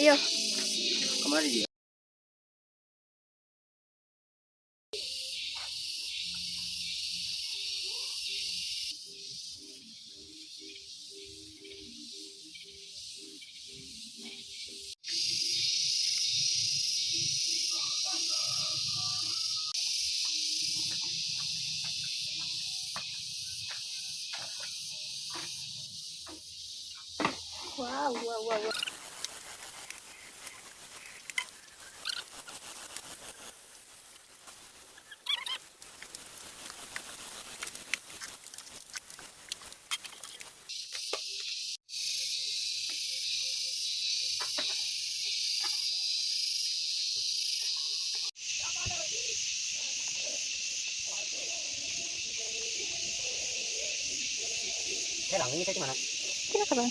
Ayo. Kemana dia? Wow. Saya lang, ini saya mana? Sino ka ba?